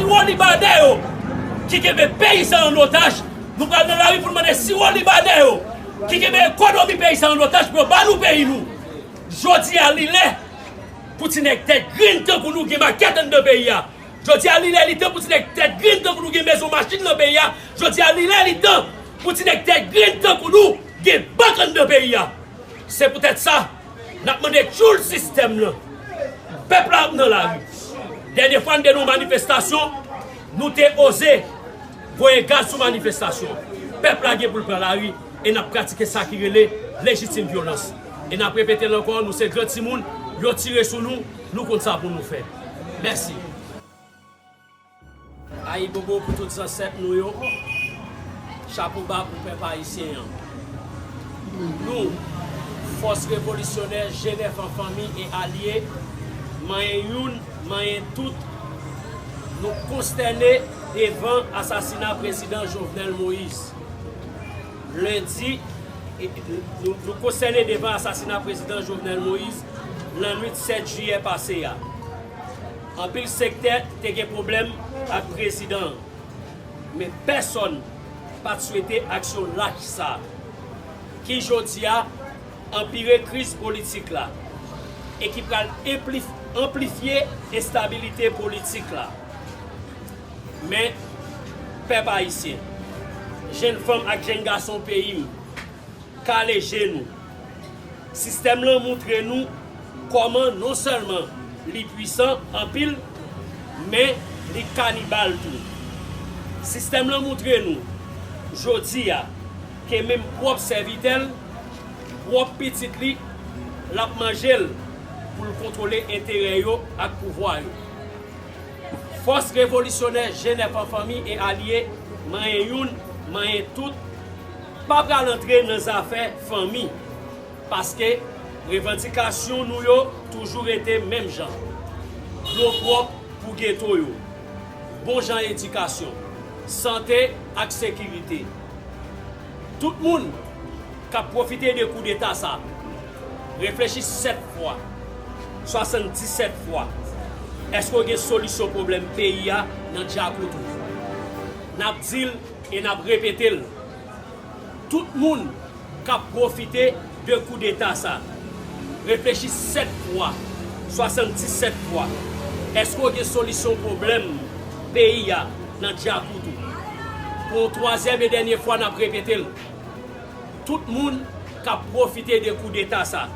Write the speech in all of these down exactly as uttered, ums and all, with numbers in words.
Siwo Libanè yo ki kenbe peyi sa an otaj, nou pral nan lari pou n mande siwo Libanè yo ki kenbe ekonomi peyi sa an otaj pou yo ba nou peyi nou. Jodi a, li lè pou ti nèg tèt grenn tankou nou gen makèt anndan peyi a. Jodi a, li lè li tan pou ti nèg tèt grenn tankou nou gen mezon, machin nan peyi a. Jodi a, li lè li tan pou ti nèg tèt grenn tankou nou gen bank anndan peyi a. Se poutèt sa, n ap mande tchoul sistèm nan. Pèp la ap nan lari. Dènye fwa n te nan yon manifestasyon, nou te oze voye gaz sou manifestasyon. Pèp la gen pou l pran lari e n ap pratike sa ki rele lejitim vyolans. E n ap repete l ankò, nou se gran timoun, yo tire sou nou, nou konn sa pou nou fè. Mèsi. Ayibobo pou tout zansèt nou yo. Chapo ba pou pèp ayisyen an. Nou, Fòs Revolisyonè G nèf an fanmi e alye, manyen youn, manyen tout, nou konstène devan asasina Prezidan Jovenel Moïse. Lendi, e, nou, nou konstène devan asasina Prezidan Jovenel Moïse, lannwit sèt jiyè pase a. Anpil sektè te gen pwoblèm ak prezidan an, men pèsonn pa t swete aksyon lach sa a, ki jodi a anpire kriz politik la e ki pral enplif-, anplifye enstabilite politik la. Men, pèp ayisyen, jenn fanm ak jenn gason peyi m, kale je nou. Sistèm lan moutre nou kòman non sèlman li pwisan anpil, men li kanibal tou. Sistèm lan moutre nou, jodi a, ke menm pwòp sèvitè l, pwòp pitit li, l ap manje l pou l kontwole enterè yo ak pouvwa yo. Fòs Revolisyonè G nèf an fanmi e alye, manyen youn, manyen tout, pa pral antre nan zafè fanmi, paske revandikasyon nou yo toujou rete menm jan. Dlo pwòp pou geto yo, bon jan edikasyon, sante ak sekirite. Tout moun k ap pwofite de koudeta sa, reflechi sèt fwa, swasanndisèt fwa. Èske w gen solisyon pwoblèm peyi a nan djakout ou? N ap di l e n ap repete l. Tout moun k ap pwofite de koudeta sa, reflechi sèt fwa, swasanndisèt fwa. Èske w gen solisyon pwoblèm peyi a nan djakout ou? Pou yon twazyèm e dènye fwa, n ap repete l. Tout moun k ap pwofite de koudeta sa,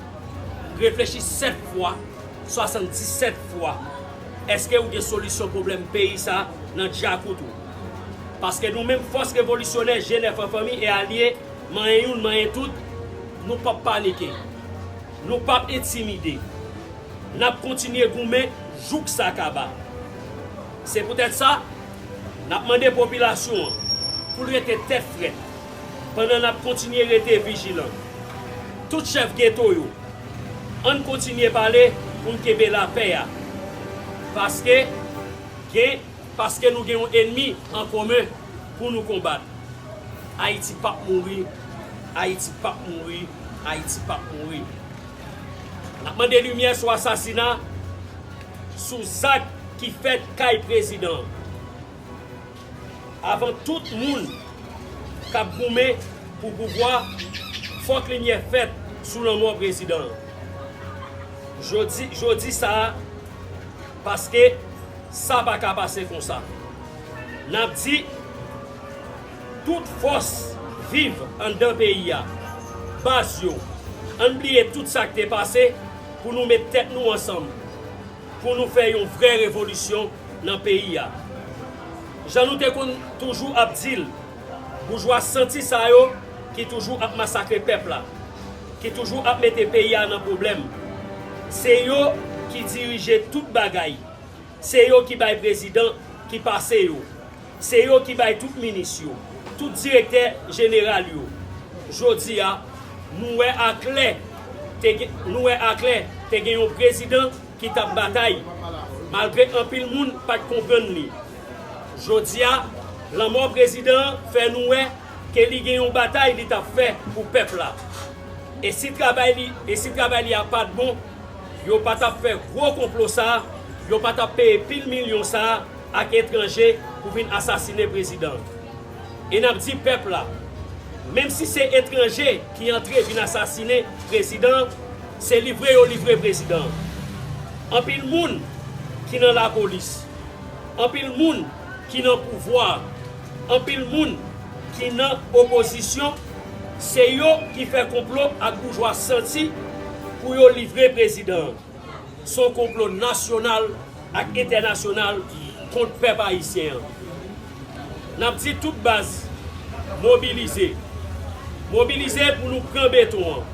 reflechi sèt fwa, swasanndisèt fwa. Èske ou gen solisyon pwoblèm peyi sa nan djakout ou? Paske nou menm Fòs Revolisyonè G nèf an fanmi e alye, manyen youn, manyen tout, nou p ap panike. Nou p ap entimide. N ap kontinye goumen jouk sa kaba. Se poutèt sa, n ap mande popilasyon an pou l rete tèt frèt pandan n ap kontinye rete vijilan. Tout chèf geto yo, ann kontinye pale pou n kenbe lapè a. Paske gen, paske nou gen yon ènmi an komen pou nou konbat. Ayiti p ap mouri, Ayiti p ap mouri, Ayiti p ap mouri. N ap mande limyè sou asasina, sou zak ki fèt kay prezidan an. Avan tout moun k ap goumen pou pouvwa, fòk limyè fèt sou lanmò prezidan an. Jodi, jodi sa a, paske sa pa ka pase konsa. N ap di, tout fòs viv anndan peyi a, baz yo, ann bliye tout sa k te pase pou nou met tèt nou ansanm, pou nou fè yon vrè revolisyon nan peyi a. Jan nou te konn toujou ap di l, boujwa santi sa yo ki toujou ap masakre pèp la, ki toujou ap mete peyi a nan pwoblèm, se yo ki dirije tout bagay. Se yo ki bay prezidan ki pase yo. Se yo ki bay tout minis yo, tout direktè jeneral yo. Jodi a, nou wè aklè, te gen, nou wè aklè, te gen yon prezidan ki t ap batay, malgre anpil moun pa t konprann li. Jodi a, lanmò prezidan an fè nou wè ke li gen yon batay li t ap fè pou pèp la. E si travay li, e si travay li a pa t bon, yo pa t ap fè gwo konplo sa a, yo pa t ap peye pil milyon sa a ak etranje pou vin asasinen prezidan. E n ap di pèp la, menm si se etranje ki antre vin asasinen prezidan, se livre yo livre prezidan. Anpil moun ki nan lapolis, anpil moun ki nan pouvwa, anpil moun ki nan opozisyon, se yo ki fè konplo ak boujwa santi pou yo livre prezidan. Se yon konplo nasyonal ak entènasyonal kont pèp ayisyen an. N ap di tout baz, mobilize. Mobilize pou nou pran beton an,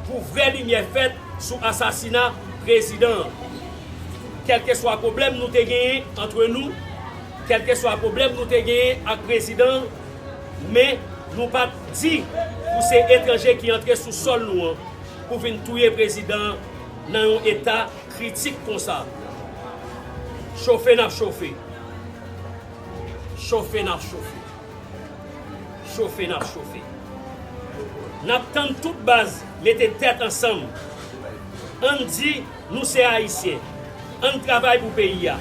pou vrè limyè fèt sou asasina prezidan an. Kèlkeswa pwoblèm nou te genyen antre nou, kèlkeswa pwoblèm nou te genyen ak prezidan an, men nou pa t di pou se etranje ki antre sou sòl nou an pou vin touye prezidan an nan yon eta kritik konsa. Chofe n ap chofe. Chofe n ap chofe. Chofe n ap chofe. N ap tann tout baz mete tèt ansanm. Ann di nou se Ayisyen. Ann travay pou peyi a.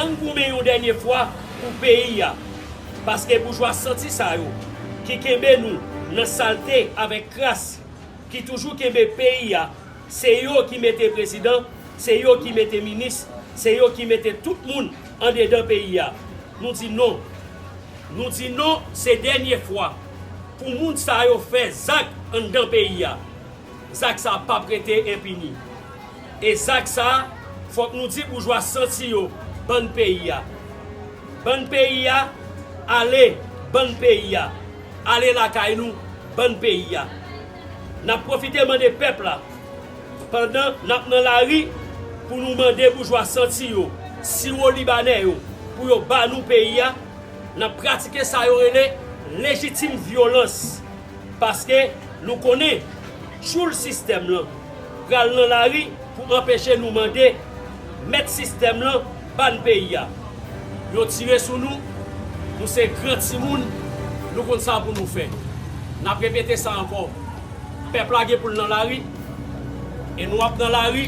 Ann goumen yon dènye fwa pou peyi a. Paske boujwa santi sa yo ki kenbe nou nan salte avèk kras, ki toujou kenbe peyi a, se yo ki mete prezidan, se yo ki mete minis, se yo ki mete tout moun andedan peyi a. Nou di non. Nou di non, se dènye fwa pou moun sa yo fè zak anndan peyi a. Zak sa p ap rete enpini. E zak sa, fòk nou di boujwa santi yo, bann peyi a. Bann peyi a, ale, bann peyi a. Ale lakay nou, bann peyi a. N ap pwofite mande pèp la, pandan n ap nan lari, pou nou mande boujwa santi yo, siwo libanè yo, pou yo ba nou peyi a, n ap pratike sa yo rele lejitim vyolans. Paske nou konnen tchoul sistèm lan pral nan lari pou anpeche nou mande mèt sistèm lan ba n peyi a. Yo tire sou nou, nou se gran timoun, nou konn sa pou nou fè. N ap repete sa ankò. Pèp la gen pou l nan lari, e nou ap nan lari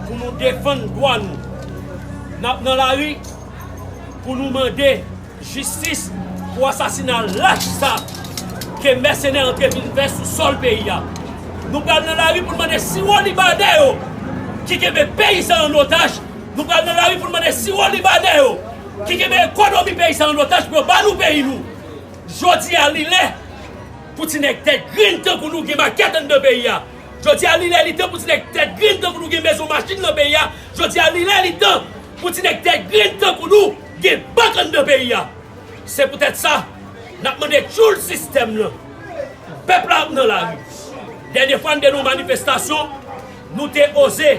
pou nou defann dwa nou. N ap nan lari pou nou mande jistis pou asasina lach sa ke mèsenè antre vin fè sou sòl peyi a. Nou pral nan lari pou n mande siwo libanè yo ki kenbe peyi sa an otaj. Nou pral nan lari pou n mande siwo libanè yo ki kenbe ekonomi peyi sa an otaj pou yo ba nou peyi nou. Jodi a, li lè pou ti nèg tèt grenn tankou nou gen makèt anndan peyi a. Jodi a, li lè, li tan pou ti nèg tèt grenn tankou nou gen mezon, machin nan peyi a. Jodi a, li lè, li tan pou ti nèg tèt grenn tankou nou gen bank anndan peyi a. Se poutèt sa, n ap mande tchoul sistèm lan. Pèp la ap nan lari. Dènye fwa n te nan yon manifestasyon, nou te oze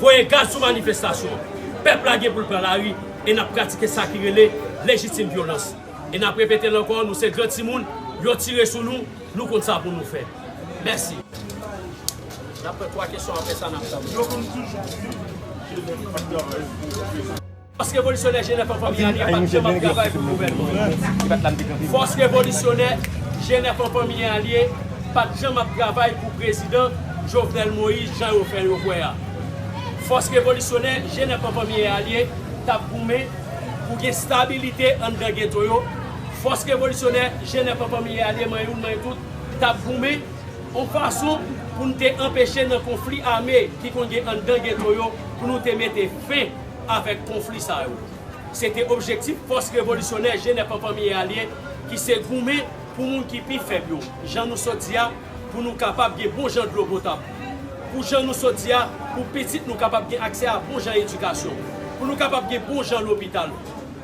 voye gaz sou manifestasyon. Pèp la gen pou l pran lari e n ap pratike sa ki rele lejitim vyolans. E n ap repete l ankò, nou se gran timoun, yo tire sou nou, nou konn sa pou nou fè. Mèsi. N ap pran twa kesyon, apre sa n ap tann. Yo konn toujou di, Jenèf ap travay pou prezidan. Fòs revolisyonè Jenèf an Fanmi Alye pa t janm ap travay pou gouvènman. Fòs revolisyonè Jenèf an Fanmi Alye pa t janm ap travay pou prezidan Jovenel Moïse, jan yo fè yo kwè a. Fòs revolisyonè Jenèf an Fanmi Alye t ap goumen pou gen stabilite anndan geto yo. Fòs revolisyonè Jenèf an Fanmi Alye, mwen youn, mwen tout, t ap goumen yon fason pou n te anpeche nan konfli ame ki konn gen anndan geto yo, pou nou te mete fen avèk konfli sa yo. Se te objektif fòs revolisyonè Jenèf an Fanmi Alye, ki se goumen pou moun ki pi fèb yo, jan nou sot di a, pou nou kapab gen bon jan dlo potab, pou jan nou sot di a, pou pitit nou kapab gen aksè a bon jan edikasyon, pou nou kapab gen bon jan lopital,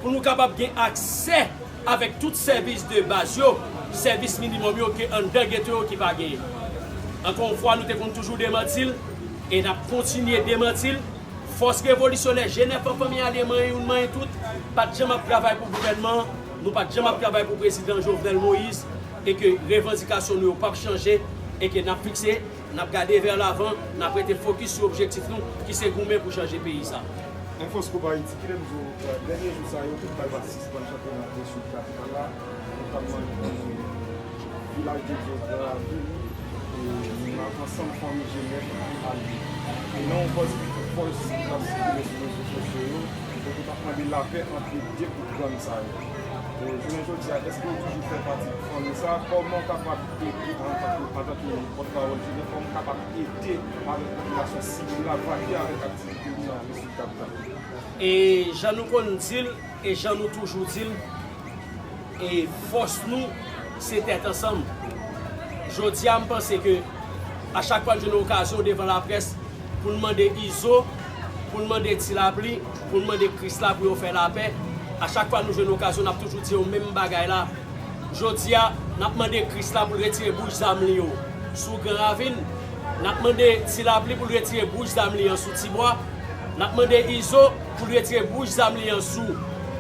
pou nou kapab gen aksè avèk tout sèvis de baz yo, sèvis minimòm yo ke anndan geto yo ki pa genyen. Ankò yon fwa, nou te konn toujou demanti l, e n ap kontinye demanti l. Fòs revolisyonè Jenèf an Fanmi Alye, manyen youn, manyen tout, pa t janm ap travay pou gouvènman an, nou pa t janm ap travay pou prezidan Jovenel Moïse, e ke revandikasyon nou yo p ap chanje, e ke n ap fikse, n ap gade vè lavan, n ap rete fokis sou objektif nou, ki se goumen pou chanje peyi sa. Infos Group Haïti, kite m di w, dènye jou sa yo, tout bal pa t sispann chante nan Sud kapital la, notamman vilaj de Dye, Gran Ravin, e ansanm fanmi Jenèf, Alye. E nan yon pòs, pòs k ap sikile sou rezo sosyo yo, Yo t ap mande lapè ant de gwoup gang sa yo. E, jounen jodi a, èske w toujou fè pati de fanmi sa a? Kòman w kapab ede, antanke, antanke pòtpawòl Jenèf, kòman w kapab ede avèk popilasyon sivil la, pa ke avèk aktivite nou nan Lesid Kapital? E jan nou konn di l, e jan nou toujou di l, e fòs nou, se tèt ansanm. Jodi a, m panse ke a chak fwa n jwenn okazyon devan laprès pou n mande Izo, pou n mande Ti Lapli, pou n mande Krisla pou yo fè lapè, a chak fwa nou jwenn okazyon, n ap toujou di yo menm bagay la. Jodi a, n ap mande Krisla pou l retire bouch zam li yo sou Gran Ravin. N ap mande Ti Lapli pou l retire bouch zam li an sou Tibwa. N ap mande Izo pou l retire bouch zam li an sou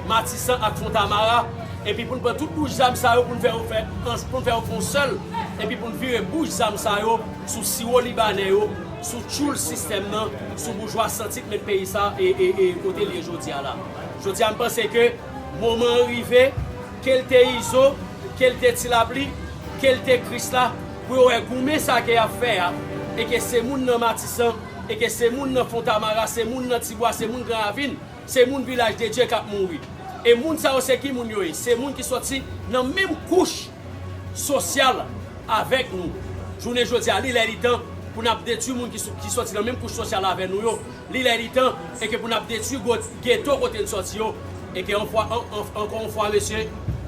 Matisan ak Fontamara. Epi pou n pran tout bouch zam sa yo, pou n fè yo fè, pou n fè yo fè yon sèl. Epi pou n vire bouch zam sa yo sou siwo libanè yo, sou tchoul sistèm nan, sou boujwa santik mèt peyi sa e, e, e kote l ye jodi a la. Jodi a, m panse ke moman an rive, ke l te Izo, ke l te Ti Lapli, ke l te Krisla, pou yo wè goumen sa ke y ap fè a, e ke se moun nan Matisan, e ke se moun nan Fontamara, se moun nan Tibwa, se moun Gran Ravin, se moun Vilaj de Dye k ap mouri. E moun sa yo, se ki moun yo ye? Se moun ki soti nan menm kouch sosyal avèk nou. Jounen jodi a, li lè li tan pou n ap detwi moun ki, ki soti nan menm kouch sosyal avè nou yo. Li lè li tan, e ke pou n ap detwi go-, geto kote n sòti yo, e ke yon fwa, an, an, ankò yon fwa, mesye,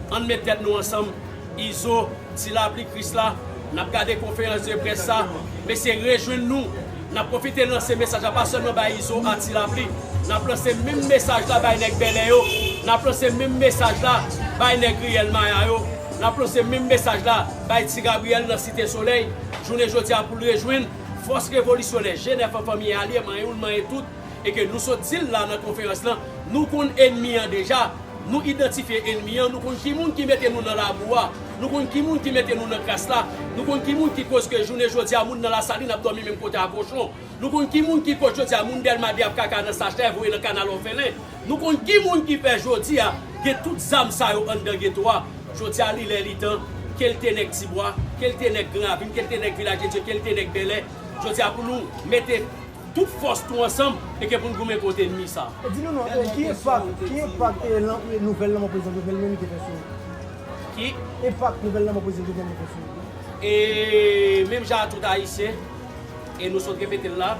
ann met tèt nou ansanm, Izo, Ti Lapli, Krisla, n ap gade konferans de près sa, mesye, rejwenn nou. N ap pwofite lanse mesaj la, pa sèlman bay Izo a Ti Lapli. N ap lanse menm mesaj la bay nèg Bèlè yo. N ap lanse menm mesaj la bay nèg Riyèl Maya yo. N ap lanse menm mesaj la bay Ti Gabriyèl nan Site Solèy. Jounen jodi a pou l rejwenn fòs revolisyonè, Jenèf an fanmi e alye, manyen youn, manyen tout, e ke nou sot di l la nan konferans lan, nou konn ènmi an deja, nou idantifye ènmi an, nou konn ki moun ki mete nou nan labou a, nou konn ki moun ki mete nou nan kras la, nou konn ki moun ki koz ke jounen jodi a moun nan Lasalin ap dòmi menm kote a kochon, nou konn ki moun ki koz jodi a moun Dèlma de ap kaka nan sachè voye nan kanal òfelen, nou konn ki moun ki fè jodi a gen tout zam sa yo anndan geto a. Jodi a li lè li tan, ke l te nèg Tibwa, ke l te nèg Gran Ravin, ke l te nèg Vilaj de Dye, ke l te nèg Bèlè, jodi a pou nou mete tout fòs nou ansanm e ke pou n goumen kont ènmi sa. Di nou non, e, ki enpak, ki enpak, e, lan-, e, nouvèl lanmò prezidan Jovenel Moïse te fè sou ou? Ki? Enpak nouvèl lanmò prezidan Jovenel te fè sou ou? E menm jan a tout Ayisyen, e nou sot repete l la,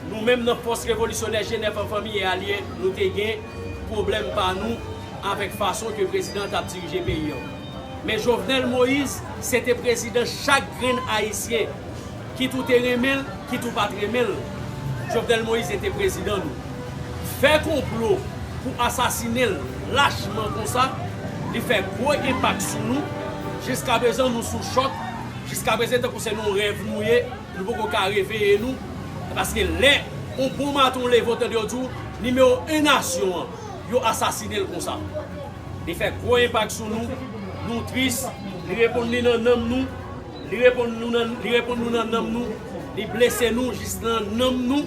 nou menm nan fòs revolisyonè Jenèf an fanmi e alye, nou te gen pwoblèm pa nou avèk fason ke prezidan an t ap dirije peyi an. Men Jovenel Moïse, se te prezidan chak grenn Ayisyen. Kit ou te renmen l, kit ou pa t renmen l, Jovenel Moïse se te prezidan nou. Fè konplo pou asasinen l lachman konsa, li fè gwo enpak sou nou. Jiskaprezan, nou sou chòk. Jiskaprezan, tankou se nan yon rèv nou ye, nou poko ka reveye nou. Paske lè yon bon maten w leve, w tande yo di w, nimewo en nasyon an, yo asasinen l konsa. Li fè gwo enpak sou nou. Nou tris. Li reponn li nan nanm nou. Li reponn nou nan, li reponn nou nan nanm nou. Li blese nou jis nan nanm nou.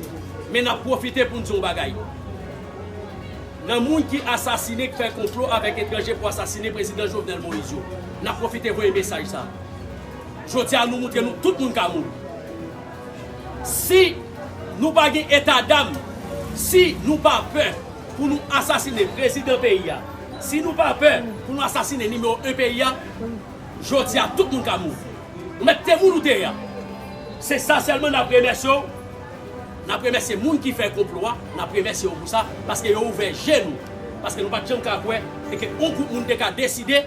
Men n ap pwofite pou n di yon bagay. Nan moun ki asasinen, ki fè konplo avèk etranje pou asasinen prezidan Jovenel Moïse yo, n ap pwofite voye mesaj sa. Jodi a, nou montre nou tout moun ka mouri. Si nou pa gen etadam, si nou pa pè pou nou asasinen prezidan peyi a, si nou pa pè pou nou asasinen nimewo en peyi a, jodi a tout moun ka mouri. Ou mèt te moun ou te ye a. Se sa sèlman n ap remèsye w. N ap remèsye moun ki fè konplo a, n ap remèsye yo pou sa, paske yo ouvè je nou. Paske nou pa t janm ka kwè e ke yon gwoup moun te ka deside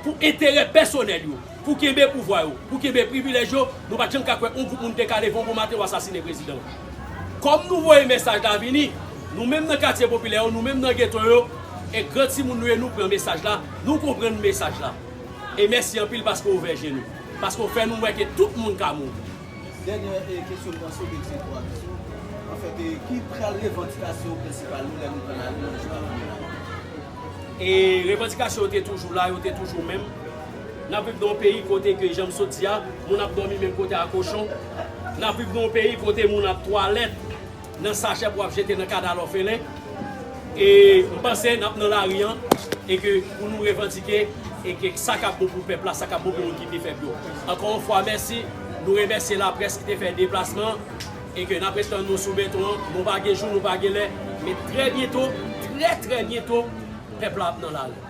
pou enterè pèsonèl yo, pou kenbe pouvwa yo, pou kenbe privilèj yo, nou pa t janm ka kwè yon gwoup moun te ka leve yon bon maten yo asasinen prezidan. Kòm nou voye mesaj la vini, nou menm nan katye popilè yo, nou menm nan geto yo, e gran timoun nou ye, nou pran mesaj la, nou konprann mesaj la. E mèsi anpil paske w ouvè je nou, paske w fè nou wè ke tout moun ka mouri. Dènyè, e, kesyon m nan sou Big Zero a, kesyon. Anfèt, e, ki pral revandikasyon prensipal nou lè nou pran lari nan jou a kounye a? E revandikasyon yo te toujou la, yo te toujou menm. N ap viv nan yon peyi kote ke, jan m sot di a, moun ap dòmi menm kote a kochon. N ap viv nan yon peyi kote moun ap twalèt nan sachè pou ap jete nan kanal òfelen. E m panse n ap nan lari an, e ke pou nou revandike, e ke sa k ap bon pou pèp la, sa k ap bon pou moun ki pi fèb yo. Ankò yon fwa, mèsi. Nou remèsye laprès ki te fè deplasman an, e ke n ap ret tann nou sou beton an. Nou pa gen jou, nou pa gen lè, men trè byento, Trè, trè byento, pèp la ap nan lari.